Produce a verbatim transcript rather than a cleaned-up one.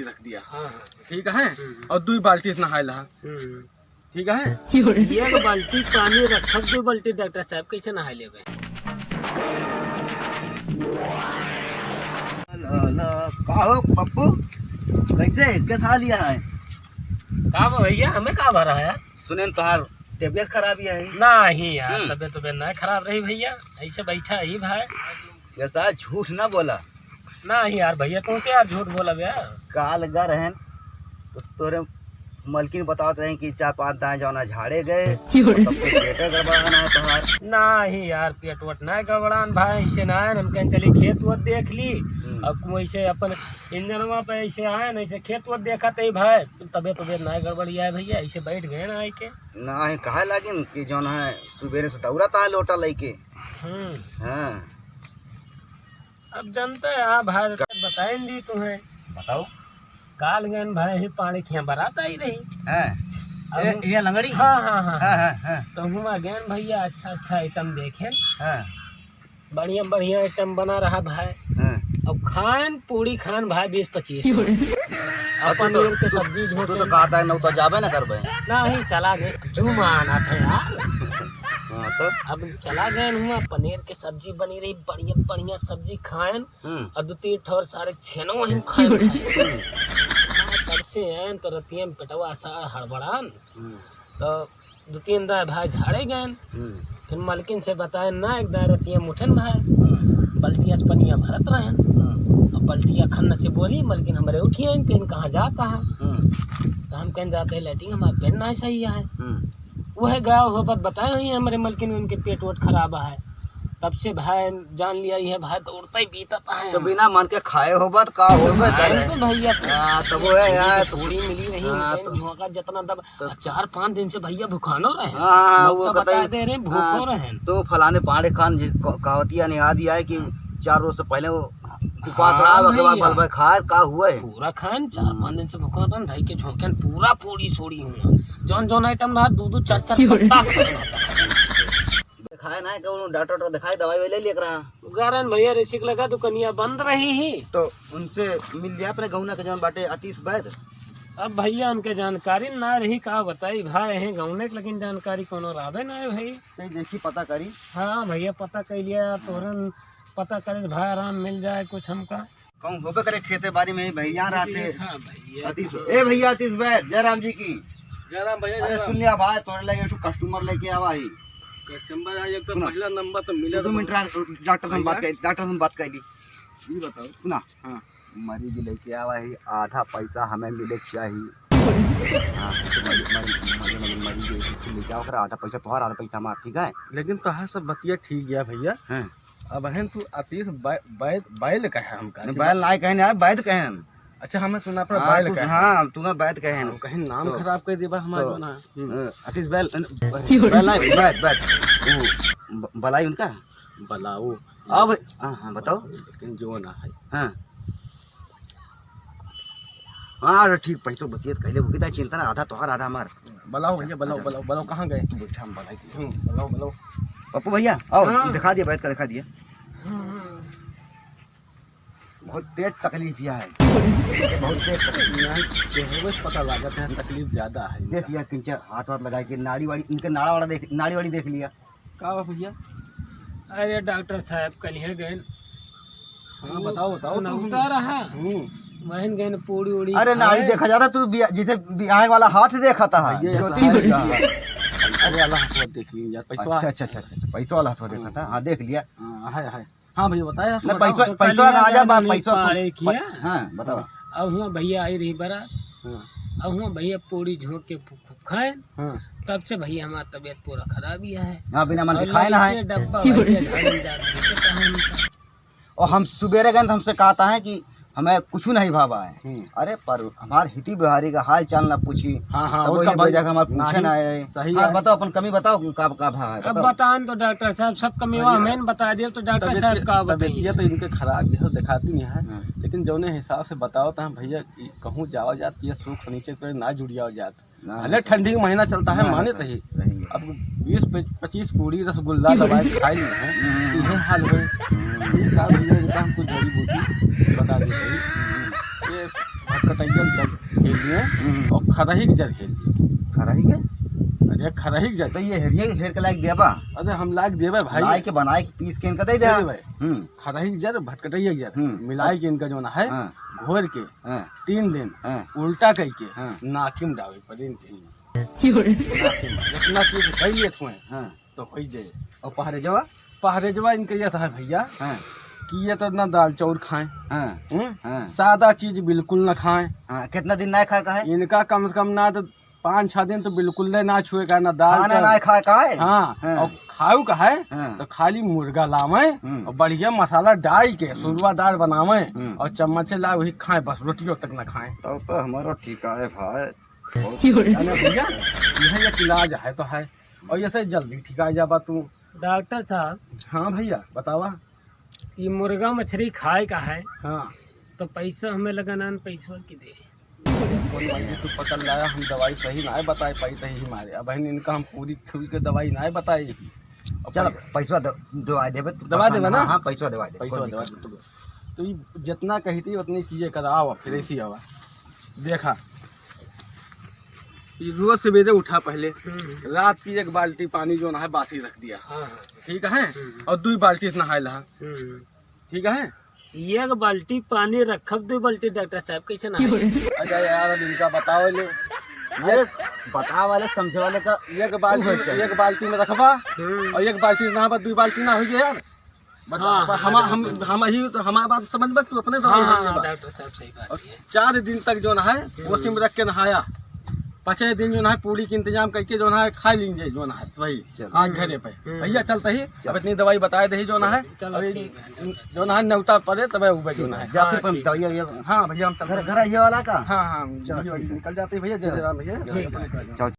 रख दिया। हाँ, हाँ। ठीक है? हम्म। और दुई बाल्टी से नहाए लहा। हम्म। ठीक है? एक बाल्टी पानी रखब, दुई बाल्टी डॉक्टर साहब कैसे नहाए लेबे? ला, ला, का हो पप्पू, कैसे, कैसा हाल है? का बा भैया, हमें का भरा है? सुने न तोहार तबीयत खराब ही है। नहीं यार, हम्म। तबीयत, तबीयत नहीं खराब रही भैया, ऐसे बैठा ही भाई। ऐसा झूठ ना बोला। नहीं यार भैया, तुमसे यार झूठ बोला भैया। काल गा रहन तो तोरे मलकिन बतावत रहे कि चार पांच दाएं जौना झाड़े गए, क्यों रे? तब से पेटे गड़बड़ाना है तोहार। नहीं यार, पेट वट नहीं गड़बड़ान भाई, ऐसे ना है, हम कहें चली खेत वत देख ली, हम्म। और कुछ ऐसे अपन इंजनवा पे ऐसे आए ना, ऐसे खेत वत देखा तई भाई, तबीयत, तबीयत नहीं गड़बड़िया है भैया, ऐसे बैठ गए ना आए के। नाही, कहे लागिन कि जौन है, सुबेरे से दौड़त है लोटा लइके। हम्म। हाँ। अब जनते है, हाँ भाई, का- बताइन दी तुम्हें। बताओ। काल गएन भाई, ही पाड़े के यहाँ बारात आई रही। हाँ। अब ए, हम ये लंगड़ी? हाँ, हाँ, हाँ। हाँ, हाँ, हाँ। तो हुआँ गएन भैया, अच्छा, अच्छा आइटम देखेन। हाँ। बढ़िया बढ़िया आइटम बना रहा भाई। हाँ। अब खान पूड़ी खान भाई बीस पच्चीस ठो। अब अब तू तो, पनीर के तू, सब्जी तू तो झोंके। कहता है, नौ तो जाबे ना करबे। नहीं, चला गए। जुमान आते यार। हाँ तो? अब चला गए हुआँ, पनीर के सब्जी बनी रही, बढ़िया बढ़िया सब्जी खाएन। हम्म। और दो तीन ठो और सारे छेनो वहीं खाएन। हम्म। तब से आएन तो रतिया में पेटवा सा हड़बड़ान। हम्म। तो दो तीन दाएँ भाई झाड़े गएन। हम्म। फिर मलकिन से बताएन ना, एक दाएँ रतिया में उठेन भाई। हम्म। बल्टिया से पनिया भरत रहेन। हम्म। अब बल्टिया खन्न से बोली, "मलकिन हमरे उठिया हैं, कहीं कहाँ जाता है?" हम्म। तो हम कहेन, "जाते हैं लैट्रिन, हमारा पेट ना सही है।" हम्म। वह गया हो बात बताए हुई है हमरे मलकिन, उनके पेट वोट खराब है। तब से भाई जान लिया, ये भाई दौड़ता ही बीतत है। तो बिना मन के खाए हो बात का होबे खाए करे? तो भैया हाँ, तो वो है यार, तो पूड़ी मिली रही, हाँ, उनके तो झोंका जितना दब तो चार पाँच दिन से भैया भुखानो रहे। हाँ, हाँ, लोग वो तो कतई, बता दे रहे हैं, भूखो हाँ, रहे। तो फलाने पाड़े खान जी क-, कहावतिया निहा दिया है कि चार रोज से पहले वो उपास हाँ रहा, ओकरे बाद भैया। बलबे खाए, का हुआ है? पूरा खान, चार हम्म। पाँच दिन से भुखान रहन, धई के झोंकन पूरा पूरी सोड़ी हुआ। जौन जौन आइटम रहा, दू दू चार चार पत्ता खान। दिखाए ना, कौनो डॉक्टर, डॉक्टर दिखाए, दवाई वाई ले लेकर आ। गारन भैया, रेसिक लगा, दुकनिया बंद रही ही। तो उनसे मिल लिया अपने गौना के जौन बाटे अतीश वैद। अब भैया उनके जानकारी ना रही, का बताई भाई, हैं गौने के, लेकिन जानकारी कोनो रहबे ना है भाई। सही देखी पता करी। हाँ भैया, पता कर लिया, तोरन पता करे भाई, आराम मिल जाए कुछ हमका। कहूँ होबे करे खेते बाड़ी में ही भैया रहते। हाँ भैया। अतीश, ए भैया अतीश वैद, जय राम जी की। जय राम भैया, अरे जय राम। सुन लिया भाई, तोरे लगे एक ठो कस्टमर लेके आवा ही। कस्टमर है, एक तो सुना। पहला नंबर तो मिला दो तो मिनट रहा, डॉक्टर से हम बात भैया। कर, डॉक्टर से हम बात कर ली। ये बताओ। सुना। हाँ। मरीज लेके आवा ही, आधा पैसा हमें मिले के चाही। हाँ, तो मरी-, मरी-, मरी-, मरी-, मरीज लेके आवा, ओकरा आधा पैसा तोहार, आधा पैसा हमार, ठीक है? लेकिन तोहार सब बतिया ठीक गया भैया। हाँ। अब हैं तू अतीश बै-, बैद, बैल कहे हमका, नहीं, ठीक बैल है? नाय कहे ना, बैद कहे हम। अच्छा, हमें सुना पर हाँ, बैल तू, कहे। हाँ, तुम्हें बैद कहे हम। कहीं नाम तो, खराब कर देबा हमार तो, जो ना। हम्म। अ, अतीश बैल, अ, बैल नाय, बैद, बैद। वो ब-, बलाई उनका? बलाओ। अब, हाँ, हाँ, बताओ। लेकिन जो ना है। हाँ। हाँ, अरे ठीक, पैसो बतियत कहले, वो कितना चिंता ना, आधा तोहार, आधा हमार। बलाओ भैया, बलाओ, अच्छा। बलाओ, बलाओ, कहाँ गए? तू बैठा, हम बलाई। हम्म, बलाओ, बलाओ। पप्पू भैया, आओ, हाँ। दिखा दिया, बैद का दिखा दिया। हम्म, हम्म। बहुत तेज तकलीफ यह है। बहुत तेज तकलीफ। नहीं, चेहरे से पता लागत है, तकलीफ ज्यादा है। देख लिया, किंचा हाथ वाथ लगा के, नाड़ी वाड़ी, इनके नाड़ा वाड़ा देख, नाड़ी वाड़ी देख लिया। का बा भैया? अरे डॉक्टर साहब, कल ही गए। हाँ, बताओ, बताओ, तुम। नौता रहा। हम्म। वहन गए पूड़ी उड़ी अरे, नाड़ी खाए। देखा जाता, तू बिया-, जैसे बियाहे वाला हाथ देखा था, भैया, ज्योति ऐसा है। भैया। पैसा वाला हाथ देख लीजिए यार, पैसा। अच्छा, अच्छा, अच्छा, अच्छा, अच्छा, पैसा वाला हाथ देखा था, हाँ, देख लिया। हाँ, है, है। हाँ भैया, बताया। ना, बताओ। पैसा, तो पैसा कलिया ना आ जा, गाना बस नहीं पैसा तो पाड़े किया। प-, हाँ, बताओ। अब हुआँ भैया आई रही बारात। हाँ। अब हुआँ भैया पूड़ी झोंक के खूब खाए। हाँ। तब से भैया हमार तबीयत पूरा खराब ही है। हाँ, बिना मन के और खाए ना है। लड़के डब्बा भैया झाड़न जात देखे तो हम और हम सुबेरे गए तो हमसे कहता है कि हमें कुछ नहीं भावा है। हम्म। अरे, पर हमार हिती बिहारी का हाल चाल ना पूछी। हाँ, हाँ, तब और वही का बोल भाई? जाके हमार पूछे नहीं, ना आए। सही हाँ, है। बताओ, अपन कमी बताओ, का, का भाव है, अब बताओ। बताएं तो डॉक्टर साहब, सब कमी हुआ, भैया, हमें बता दिया तो डॉक्टर तबीयत साहब के, का तबीयत बताइए। ये तो इनके खराब, ये सब दिखाती नहीं है। हाँ। लेकिन जौने हिसाब से बताओ तो हम भैया, ई कहूँ जावा जात, ये सुख फर्नीचर पे ना जुड़िया जात। ना, भले सही। ठंडी का महीना चलता है, ना, माने ना, सही, सही। सही है। अब बीस पे-, पच्चीस पूड़ी रसगुल्ला दबाए के खाई ली है, हम्म। ये हाल है। हम्म। ये का भैया, इनका हम कुछ जड़ी बूटी बता देते हैं। हम्म। ये भटकटैया के जर हेर लिए हम्म। और खरही के जर हेर लिए। खरही के? अरे खरही के जर। तो ये हेरिया के हेर के लाइके देबा? अरे हम लाइके देबे भाई। लाइके बनाए के पीस के इनका दे दे। दे दे भाई। हम्म। खरही के जर, भटकटैया के जर हम्म। मिलाए के इनका जौन है हाँ। घोर के हाँ। तीन दिन हाँ। उल्टा कइके हाँ। नाकी में डावे पड़े इनके। इतना चीज कइ लिए थोए हाँ। तो होइ जाए। और पहरेजवा? पहरेजवा इनके ये है भैया हाँ। कि ये तो ना दाल चाउर खाएं, हाँ। हम्म? हाँ। सादा चीज बिल्कुल ना खाएं। हाँ, कितना दिन ना खाए का है? इनका कम से कम ना तो पाँच छह दिन तो बिल्कुल ले ना छुए का, ना दाल खाना चाउर। ना खाए का है? हाँ, हाँ। और खाऊ का है हाँ। तो खाली मुर्गा लावे हम्म। और बढ़िया मसाला डाल के हम्म। सुरवादार बनावे हम्म। और चम्मच से लाए वही खाए, बस रोटियों तक ना खाए। तब तो हमारा ठीक है भाई। बहुत अरे भैया, यह एक इलाज है तो है, और ऐसे जल्दी ठीक आ जाबा तू। डॉक्टर साहब। हाँ भैया, बतावा। ये मुर्गा मछली खाए का है, हाँ। तो पैसा हमें लगा ना, पैसा की दे। कौन भाई तू पकड़ लाया, हम दवाई सही ना बताए पाई तही हमारे। अब बहन इनका हम पूरी खुल के दवाई ना बताए ही। अब चल, भाई पैसा द-, दवाई देबे, तू दवा पकड़ देबे ना? ना, हाँ, पैसा दवाई दे, पैसा कोई दवा दिक्कत दे। तो ये जितना कही थी उतनी चीजें कराओ, फिर ऐसी हवा। देखा, ये रोज सवेरे उठा पहले, हम्म। रात की एक बाल्टी पानी जौन है बासी रख दिया, हाँ, हाँ। ठीक है, हम्म। और दुई बाल्टी से नहाए लहा, हम्म। ठीक है। एक बाल्टी पानी रखब, दुई बाल्टी डॉक्टर साहब कैसे ना आए? अरे यार, अब इनका बताओ ले। अरे, बतावे वाले, समझे वाले का एक बाल्टी, तू है क्या? एक बाल्टी में रखबा हम्म। और एक बाल्टी से नहाबा, दुई बाल्टी ना होइ जाए यार। बता, हाँ, पर हाँ, हम, हाँ, हम, हाँ। हम ही तो हमारे बात समझ में, तू अपने हाँ, दवाई हाँ, रख ले हाँ, बा। डॉक्टर साहब सही बात और है। चार दिन तक जौन है, हम्म। ओसी में रख के नहाया। पाँचे दिन जौन है, पूरी के इंतजाम करके जौन है, खा लीजिए जौन है, वही चल। आज घरे पे। हम्म। भैया चलते ही, चल। अब इतनी दवाई बताए दे जौन है, चलो, अभी ठीक है, डॉक्टर साहब। जौन है, नेवता पड़े तब उबे जौन है। जा फिर हाँ, अपन ठीक। दवाई, ये हाँ, भैया, हम चल घर, चलते घर आइए वाला का? हाँ, हाँ, चल, भैया, ठीक है। निकल जाते हैं भैया, जय चल। जय राम भैया। ठीक है। चल।